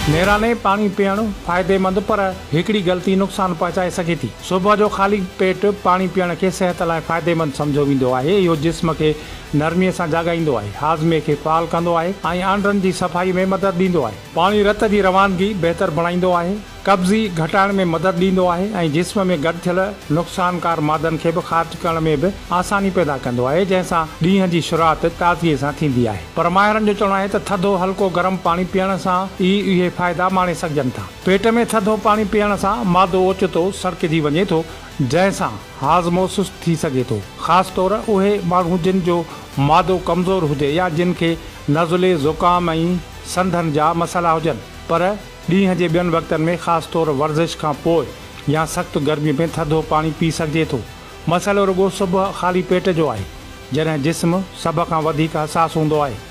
نيراني پاڻي پيئڻ فائديمند پر هڪڙي غلطي نقصان پهچائي سگهي ٿي. صبح جو خالي پيٽ پاڻي پيئڻ کي صحت لاء فائديمند سمجهيو ويندو آهي. اهو جسم کي نرمي سان جاڳائيندو آهي، هاضمي کي فعال ڪندو آهي ۽ آنڊن جي صفائي ۾ مدد ڏيندو آهي. پاڻي رت جي روانگي بهتر بڻائيندو آهي، قبضي گهٽائڻ ۾ مدد ڏيندو آهي ۽ جسم ۾ گڏ ٿيل نقصانڪار مادن کي به خارج ڪرڻ ۾ به آساني پيدا ڪندو آهي، جنهن سان ڏينهن جي شروعات تازگي سان ٿيندي آهي. پر ماهرن جو چوڻ آهي ته ٿڌو هلڪو گرم پاڻي پيئڻ سان ئي اهي فائدا ماڻي سگهجن ٿا. پيٽ ۾ ٿڌو پاڻي پيئڻ سان معدو اوچتو سڙڪجي وڃي ٿو، جنهن سان هاضمو سست ٿي سگهي ٿو. خاص طور اهي ماڻهو جن جو معدو ڪمزور هجي يا جن کي نزلي، زڪام ۽ سنڌن جا مسئلا هجن. پر ڏينهن جي ٻين وقتن ۾ خاص طور ورزش کان پوء يا سخت گرمي ۾ ٿڌو پاڻي پي سگهجي ٿو. مسئلو رڳو صبح خالي پيٽ جو آهي، جڏهن جسم سڀ کان وڌيڪ حساس هوندو آهي.